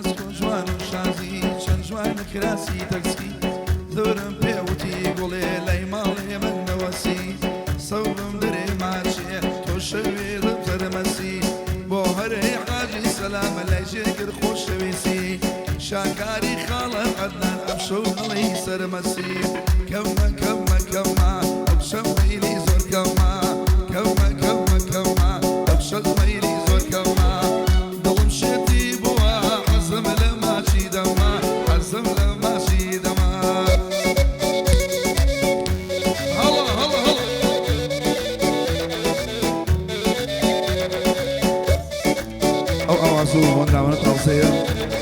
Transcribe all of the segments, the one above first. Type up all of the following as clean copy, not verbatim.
ناسک و جوان و شازی، چەند جوانە کراسی تەکسی. زۆرم پێوتی گوڵێ لای ماڵێ من نەوەسی، سەوبم دەرێ ماچێ تۆ شەوێ دەم سەرمەسی. بۆ هەرێ حاجی سەلامە لای جێگر خۆشەویستی، شاکاری خاڵە عەدنان ئەمشەو دڵی سەرمەسی. کەمە کەمە کەمە ئەمشەو مەیلی زۆر کەمە، کەمە کەمە کەمە ئەمشەو مەیلی زۆر کەمە. دڵم شێتی بووە حەزم لە ماچی دەما، حەزم لە ماچی دەما. هەڵا هەڵا هەڵا. ئەو ئاواز و هۆنراوانە تازەیە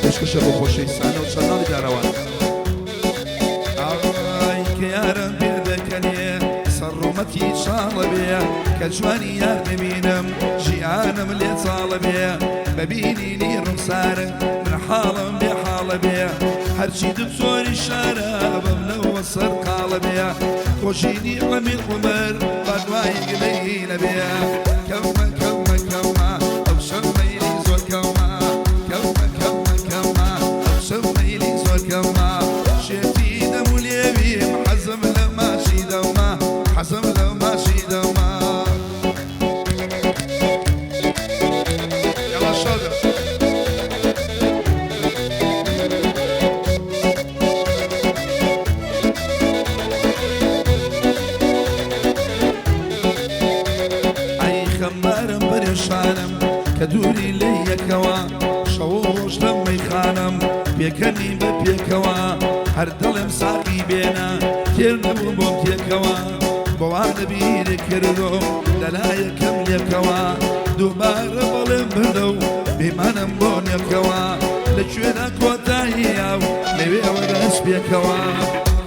پێشکەشە بۆ خۆشەویستانە و چەناڵی دارەوان. ئای کە یارم پێ دەکەنێ سەر ڕوومەتی چاڵە بێ، کە جوانی یار دەبینم ژیانم لێ چاڵە بێ. بەبینینی ڕوخسارم من حاڵم بێ حاڵە بێ، هەرچی دکتۆری شارە بەمنەوە سەرقاڵە بێ. خۆشینی عەمیر عومەر بەدوای گلەی نەبێ. کەمە کەمە کەمە ئەو شەمەیلی زۆر کەمە، کەمە کەمە کەمە ئەو شەمەیلی زۆر کەمە. شێتی دەم و لێویم حەزم لە ماچی دەما، حەزم لە ماچی دەما. یاڵا شادە. ئەی خەمبارم پەرێشانم کە دووری لێ یەکەوە، شەو و ڕۆژ لەم مەیخانەم پێکەنی بە پێکەوە. هەر دڵم ساقی بێنە تێر نەبوو بۆم تێکەوە، بۆوانە بیر کردم لەلایەکەم لێکەوە. دووبارە بەڵێم بردە و بیمانم بۆ نێکەوە، لەکوێدا کۆتاییە و لەوێوە دەست پێکەوە.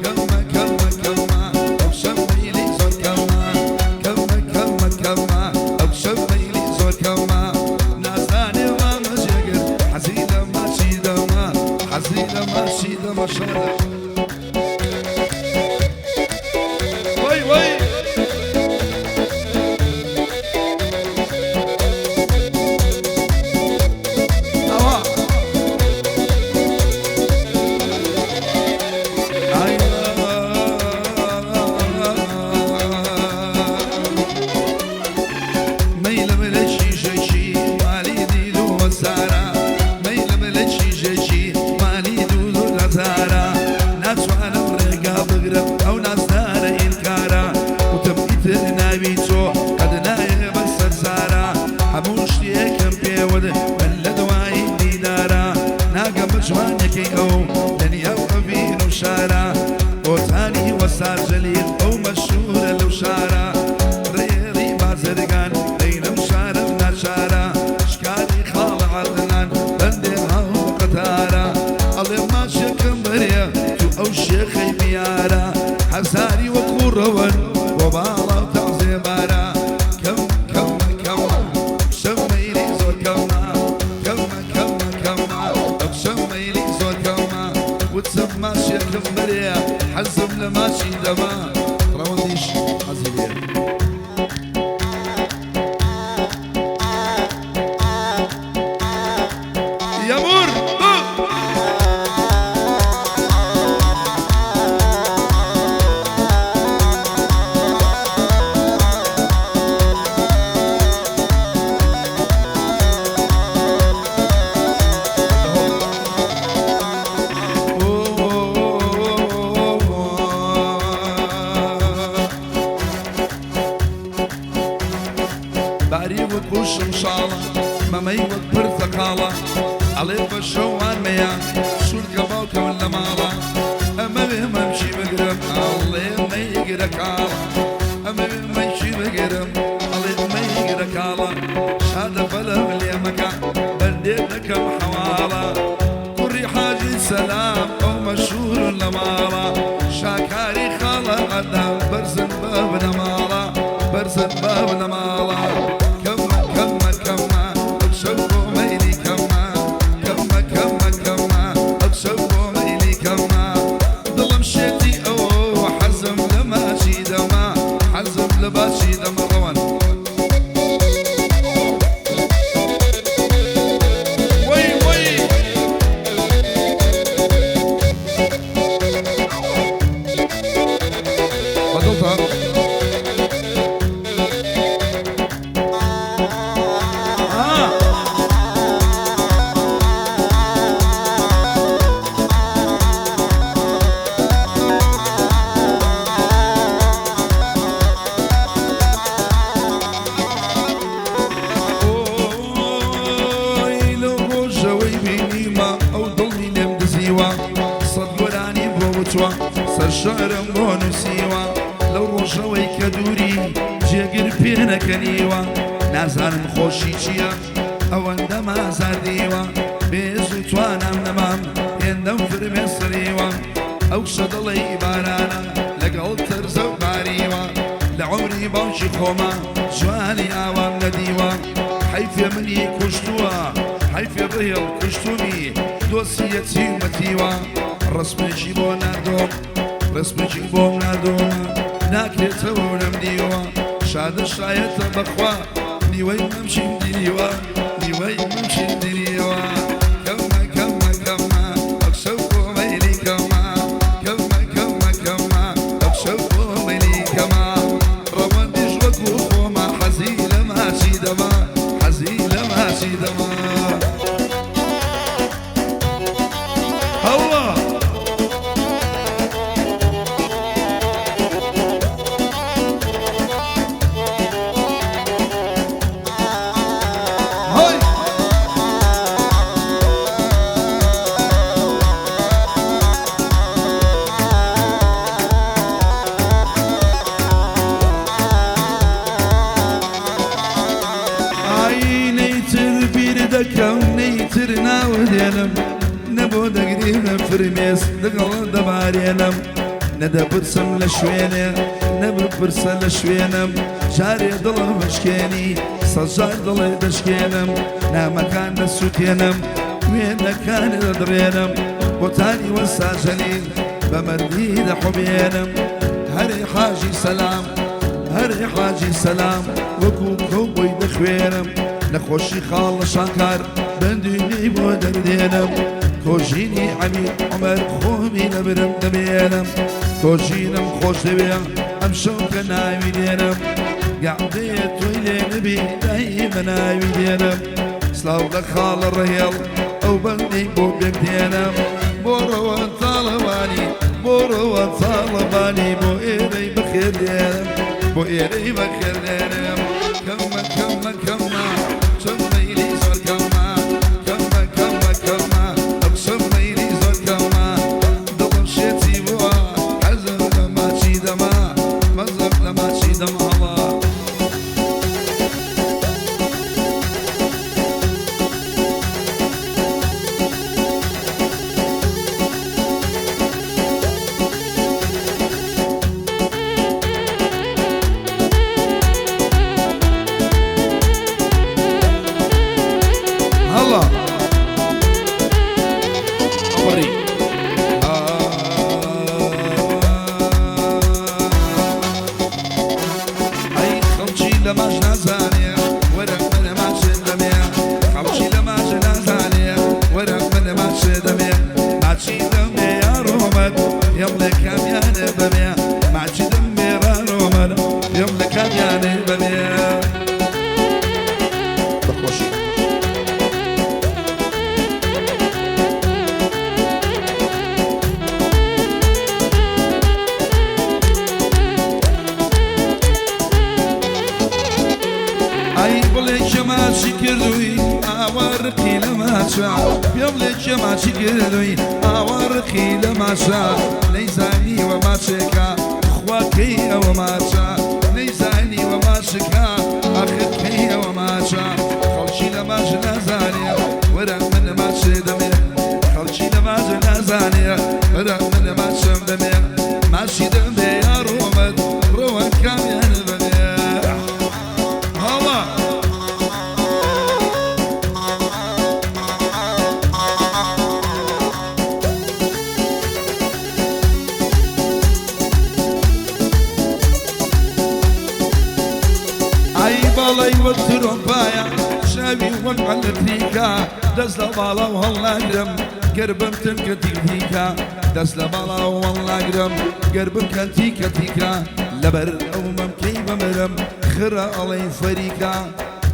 کەمە کەمە کەمە ئەو شەمەیلی زۆر کەمە، کەمە کەمە کەمە ئەو شەمەیلی زۆر کەمە. نازانێ مامە جێگر حەزی لە ماچی دەما، حەزی لە ماچی دەما. شادە وەی وەی. ئەوە ئای مەیلم لە چیژەکی والیدی دوو هەزارە، مەیلم لە چیژەکی والی دوو هەزارە. ناتوانم ڕێگا بگرم ئەو نازدارە ئینکارە، وتم ئیتر ناوی تۆ قەد نایە بە سەرزارە. هەموو شتێکم پێوت من لە دوای دیدارە، ناگەم بە جوانەکەی ئەو دنیا و ئەڤین و شارە. ئۆتانی وەسار جەلیل ئەو مەشهورە لەو شارە، ڕێڵی بازرگان بەینەم شارم ناچارە. شکاری خاڵە عەدنان بەندێ هاو قەتارە، ئەڵێ ماچێکم بەرێ تو ئەو شێخەی بیارە. هەزاری وەکوو ڕەوەن بۆ باڵا و تەعزێبارە. کەم کەمە کەمە شەمەیلی زۆر کەمە، کەمە کەمە کەمە ئەو شەمەیلی زۆر کەمە. وتم ماچێکم بەرێ حەزم لە ماچی دەما، ڕەوەندیش حەزی لێ. یەمور باری وەک بووشم شاڵە، مەمەی وەک پرتەقاڵە. ئەڵێ بە شەوان مەیە چونکە باوکم لە ماڵە. ئەمەوێ مەمکی بگرم ئەڵێ مەیگرە کاڵە، ئەمەوێ مەمکی بگرم ئەڵێ مەیگرە کاڵە. شادە فەلەم لێ مەکە بەندێ دەکەم حەواڵە. کوڕی حاجی سەلام ئەو مەشهور لە ماڵە، شاکاری خاڵە عەدنان بەرزن بە بنەماڵە، بەرزن بە بنەماڵە. کەمە کەمە کەمە ئەو شەو بۆ مەیلی کەمە، کەمە کەمە کەمە ئەو شەو بۆ مەیلی کەمە. دڵم شێتی ئەو حەزم لە ماچی دەما، حەزم لە باچی دەما. ڕەوان وەی وەی. وتووە سەر شعرم بۆ نووسیوە لەو ڕۆژەوەی کە دووری جێگر پێ نەکەنیوە نازانم خۆشی چییە ئەوەندەم ئازار دیوە بێز و توانام نەمام هێندەم فرمێسریوە ئەو کچە دڵی بارانە لەگەڵ تەرزە و باریوە لە عومری باوکی خۆما جوانی ئاوام نەدیوە حەیفێ منی کوشتووە حەیفێ ڕێڵ کوشتومی دۆسیەتی و مەتیوە ڕەسمێکی بۆ ناردۆم ڕەسمێکی بۆم ناردۆمە ناکرێتەوە و نەمدیوە شادە شایەتە بەخوا نیوەی مەمشیم دیوە نیوەی مەمشیم دیوە کەمە کەمە کەمە ئەو شەو بۆ مەیلی کەمە کەمە کەمە کەمە ئەو شەو بۆ مەیلی کەمە ڕەوەندیش وەکو خۆمە حەزی لە ماچی دەما حەزی لە ماچی دەما هەڵڵا. هەی. ئای نەیتر بیر دەکەم نەیتر ناوە دێنم نە بۆ دەگریم نە فرمێس لەگەڵ دەبارێنم نە دەپرسم لە شوێنێ نە بپرسە لە شوێنم جارێ دڵم بشکێنی سەجار دڵێ دەشکێنم نامەکان دەسووتێنم وێنەکان دەدڕێنم بۆتانی وەسا جەلیل بە مەردی دەحوبێنم هەرێ حاجی سەلام هەرێ حاجی سەلام وەکو کەو بۆی دەخوێنم نەخۆشی خاڵ لە شانکار بەندینی بۆ دەردێنم کۆژینی عەمید عومەر خۆمی لەبرم دەبێنم کۆژینم خۆش دەوێ ئەم شەو کە ناوی دێنم گەعدەیە تۆی لێ نەبی دایمە ناوی دێنم سلاو لە خاڵە ڕەهێڵ ئەو بەندەی بۆ پێک دێنم بۆ ڕەوە تاڵەبانی بۆ ڕەوە تاڵەبانی بۆ ئێرەی بەخێر دێنم بۆ ئێرەی بەخێر دێنم کەمە کەمە کەمە چەند مەیلی زۆر کەمە کەمە کەمە کەمە ئەم چەند مەیلی زۆر کەمە دڵم شێتی بووە حەزم لە ماچی دەما مەزم لە ماچی دەماڵە. هەڵا بڕی ئەی خەڵکی لە ماچ نازانێ وەرە منە ماچێ دەمێ خەڵکی لە ماچ نازانێ وەرە منە ماچێ دەمێ ماچی دەمێ یاڕۆمەت پێم لە کامیانێ بەمێ ماچی دەمێ ڕارۆمەت پێم لە کامیانێ بەمێ بەخۆشی. ئەی بڵێ کێ ماچی کردووی ئاوا ڕقی لە ماچە پێم بڵێ کێ ماچی کردووی ئاوا ڕقی لە ماچە نەیزانیوە ماچێکە خوا کەی ئەوە ماچە نەیزانیوە ماچکە ئاخر کەی ئەوە ماچە خەڵکی لە ماچ نازانێ وەرە من ماچێ دەمێ خەڵکی لە ماچ نازانێ وەرە من ماچم دەمێ ماچی دەمێ یاڕۆمەت ڕۆوە کامیان بەمێ هەڵا. ئەی باڵای وەک ترۆمپایە چاوی وەک عەلەتریکا دەست لە باڵا و هەڵناگرم گەر بمتن کە تیکتیکا دەست لە باڵا و هەڵناگرم گەر بمکەن تیکە تیکا لەبەر ئەو مەمکەی بمرم خرە ئەڵێی فەریکا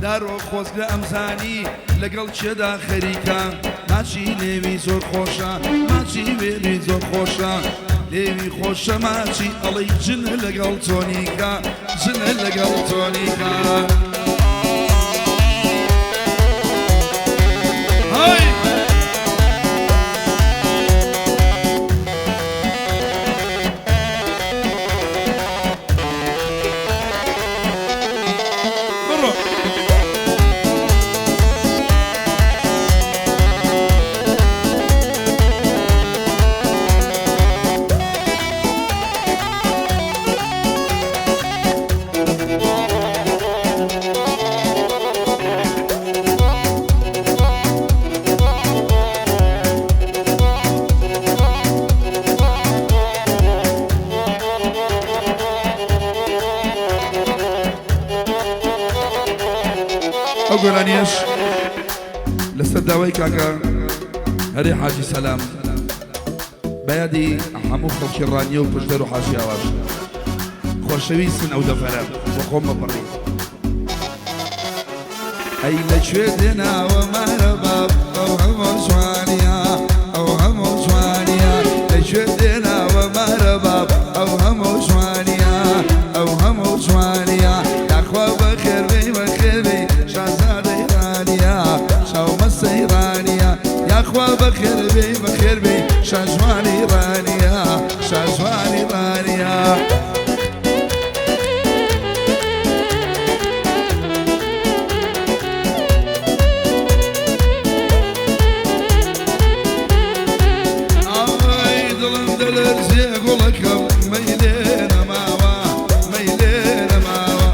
دارۆ خۆزگە ئەمزانی لەگەڵ کێدا خەریکە ماچی لێوی زۆر خۆشە ماچی وێوی زۆر خۆشە لێوی خۆشە ماچی ئەڵێی جنە لەگەڵ تۆنیکا جنە لەگەڵ تۆنیکا. هەی. گۆرانیەش لەسەر داوای کاکە هەرێ حاجی سەلام بە یادی هەموو خەڵکی ڕانیە و پشدەر و حاجی ئاواش خۆشەویستن ئەو دەڤەرە بۆ خۆم بەپڕی. ئەی لە کوێ دێناوە مارەبا ئەو هەموو جوانیە ئەو هەموو جوانیە لە کوێ دێناوە مارەبا ئەو هەموو جوانیە ئەو هەموو جوانیە یاخوا بەخێر بێی بەخێر بێی شازادەی ڕانیە چاو مەسەی ڕانیە یاخوا بەخێر بێی بەخێر بێی شاجوانی ڕانیە شاجوانی ڕانیە. ئای دڵم دەلەرزێ گوڵەکەم مەیلێ نەماوە مەیلێ نەماوە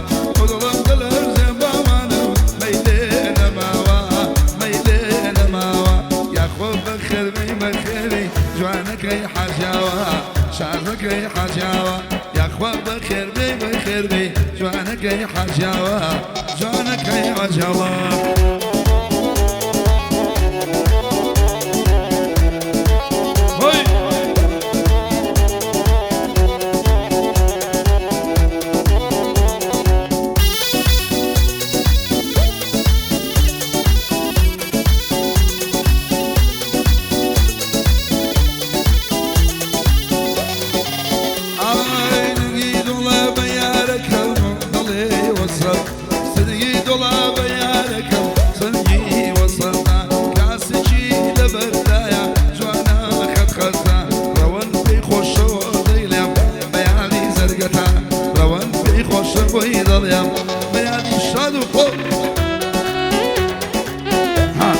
دڵم دەلەرزێ باوانم مەیلێ نەماوە مەیلێ نەماوە یاخۆ بەخێر بێی بەخێر بێی جوانەکەی حاجاوە شازەکەی حاجاوە یاخوا بەخێر بێی بەخێر بێی جوانەکەی حاجاوە جوانەکەی حاجاوە. هۆی. ئای دەنگی دڵە بە یارەکەم دەڵێ وەسەر سنگی دڵە بە یارەکەم سنگی وەسەردا کاسێکی لەبەردایە جوانە خەت خەتە ڕەوەند پێی خۆشەوە دەیڵێم بەیانی زەرگەتە ڕەوەند پێی خۆشە بۆی دەڵێم بەیانی شاد و خۆ ها.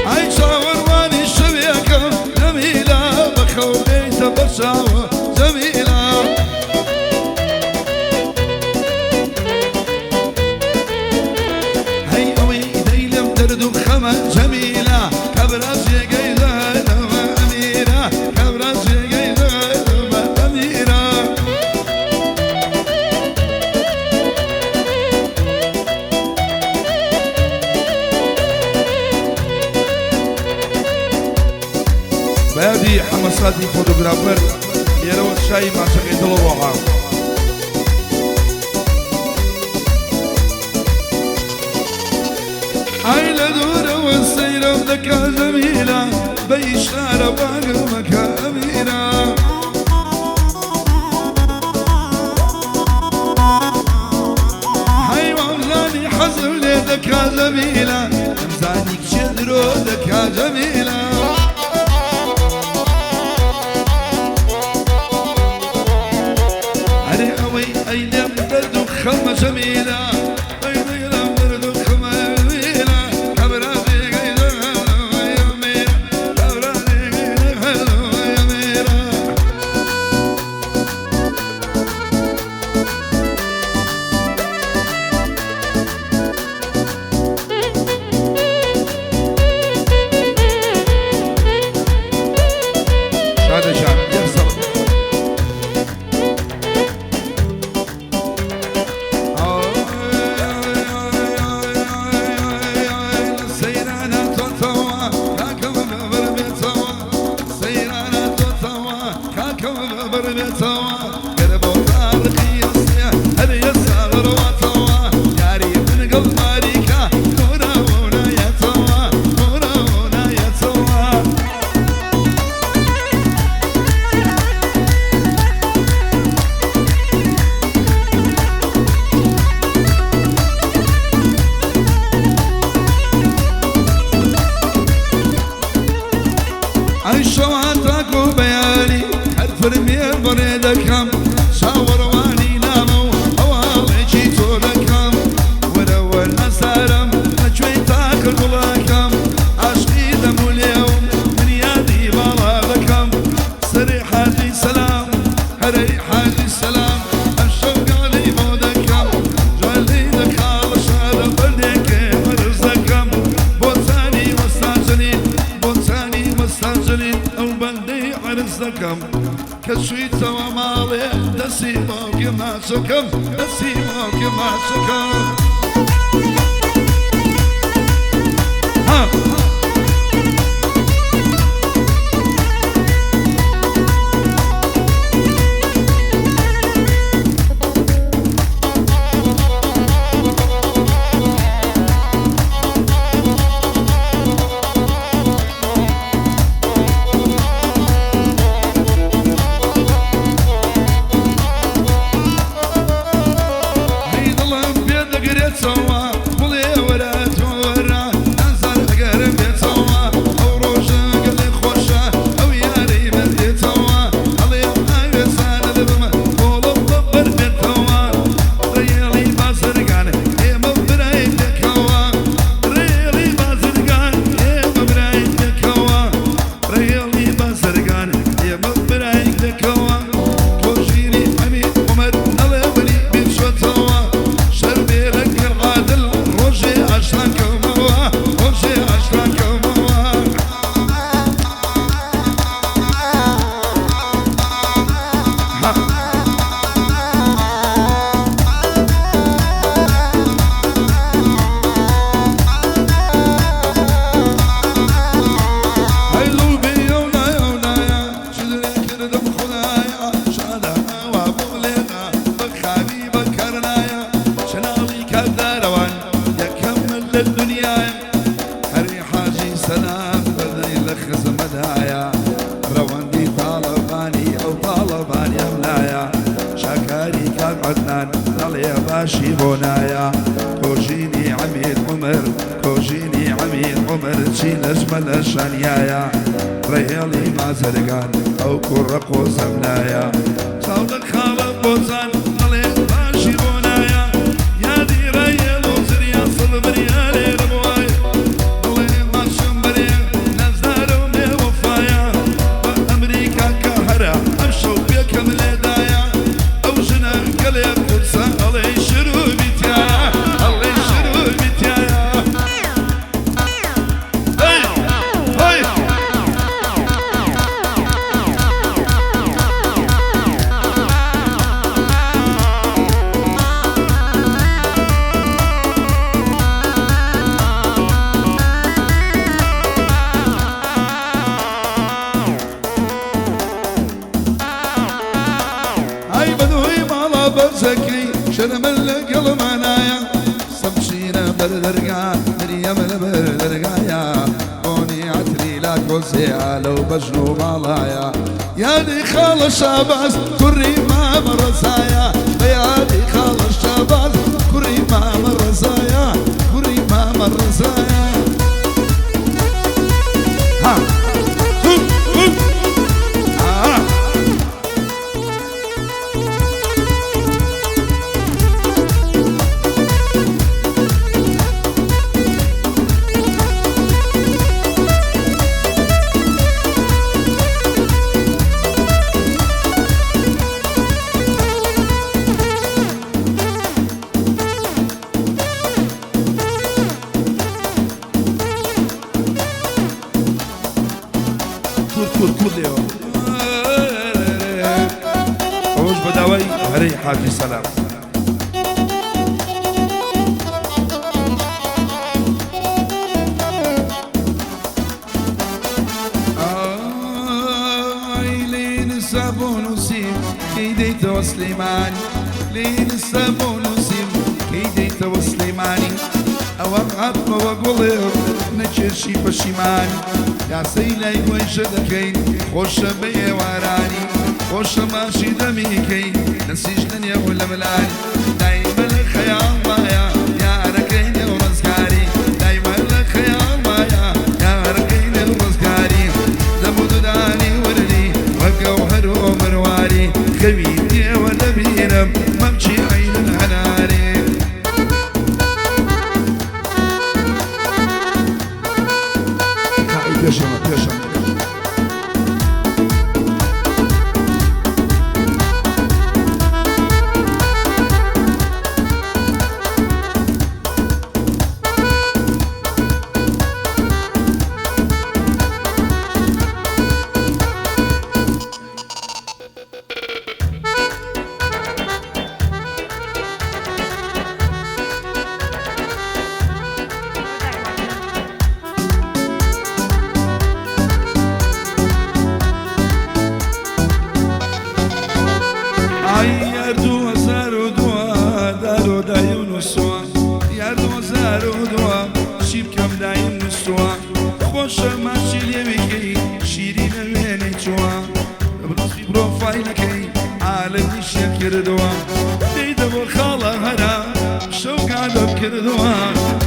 ئەی چاوەڕوانی شەوێکم جەمیلە بەخەو بێیتە بەرچاوە جەمیلە هەی ئەوەی دەیلم دەرد و خەمە جەمیلە کابرا جێگەی دانەوە ئەمیرە کابرا جێگەی دانەوە ئەمیرە. بەیادی حەمەساتی فۆتۆگرافەر لێرەوە شای ماچەکەی دڵ ڕۆحا. ئای لە دوورەوە سەیرم دەکا جەمیلە بە ئیشارە بانگمەکە ئەمیرە. هەی وامزانی حەزم لێ دەکا جەمیلە ئەمزانی کچێ درۆ دەکا جەمیلە. ئەرێ ئەوەی ئەی لێم دەرد و خەمە جەمیلە ئەی لێم دەرد و خەمە جەمیلە کابرا جێگەی دەهەڵەوە ئەمیرە کابرا جێگەی دەهەڵەوە ئەمیرە. شادە جان یەکسەر. ئای دەکەم کە چوویتەوە ماڵێ دەستی باوکی ماچەکەم دەستی باوکی ماچەکەم ها. هەی دڵم پێ دەگرێتەوە بڵێ وەرە تۆ وەرە نازار ئەگەرم بێتەوە ئەو ڕۆژە گەلێ خۆشە ئەو یارەی من دێتەوە ئەڵێ ئاوێزانە دەبم قۆڵم بەبەر بێتەوە ڕێڵی بازرگان ئێمە برای پێکەوە ڕێڵی بازرگان ئێمە برای پێکەوە ڕێڵی بازرگان ئێمە برای پێکەوە کۆژینی عەمید عومەر ئەڵێ منی بیرچۆتەوە شەرمێ لەگەڵ عادل ڕۆژێ ئاشنا کەومەوە ڕۆژێ ئاشنا کەومەوە ها. هەی لوبی ئەو نایە ئەو نایە چ درێ کردم خودایە شادە ئاوا بۆم لێدا بە خاوی بە کەرنایە چناڵی کاردارەوان یەکەم من لە دنیایە هەری حاجی سەلام بەدەی لە خزمەدایە ڕەوەندی تاڵەبانی ئەو تاڵەبانی ئەم لایە شاکاری کاک عەدنان دەڵێ باشی بۆ نایە کۆژینی عەمید عومەر کۆژینی عەمید عومەر چی نەجمە لە شانیایە ڕێهێڵی بازرگان ئەو کوڕە قۆزەم لایە چاو لە خاڵە بۆزان دەڵێ باشی بۆ نایە یادی ڕێهێڵ و زریان سڵ بریا لێرە بوایە دڵێ ماچم بەرێ نازدارم بێ وەفایە بە ئەمریکا کە هەرە ئەمشەو پێکەم لێدایە ئەو ژنە گەلێ قورسە ئەڵێ شروبی تیایە ئەڵێ شروبی تیایە هەی هەی. ئای بەدووی ماڵە بەرزەکەی شەرمن لەگەڵمانایە سەمچینە بەر دەرگا مریەم لەبەر دەرگایە بۆنی عەتری لا کۆزێ لەو بەژن و باڵایە یادی خاڵە شاباز کوڕی مامە ڕەزایە بە یادی خاڵە شاباز کوڕی مامە ڕەزایە کوڕی مامە ڕەزایە ها ها. کورد کورد کورد لێوە ئەوەش بە داوای هەرەی حاجی سەلام. ئای لێ نسا بۆ نووسیم کەی دێیتەوە سلێمانی لێ نسا بۆ نووسیم کەی دێیتەوە سلێمانی ئەوە هاتمەوە گوڵێ نەکێشی پەشیمانی یاسەی لای گۆیشە دەکەین خۆشە بە ئێوارانی خۆشە ماشی دەمیکەی نەسیش لە نێو لە ملانی دایمە لە خەیاڵمایە یارەکەی نێو ڕزگاری دایمە لە خەیاڵمایە یارەکەی نێو ڕزگاری دەم و دودانی وردی ڕەنگە و هەر و مرواری خەوی دێوە دەبینم مەمچی عەینن هەناری. ئەی پێشەمە پێشەمە. ئەی یار 2002 دارۆ دایم نووسووە، یار 2002 چی بکەم دایم نووسووە، خۆشە ماچی لێویکەی شیرینە وێنەی چووە، بە پرۆفایلەکەی عالەمی شێت کردووە، دەیدە بۆ خاڵە هەرا شەو گادەم کردووە،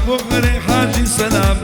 بۆ هەرەی حاجی سەلام.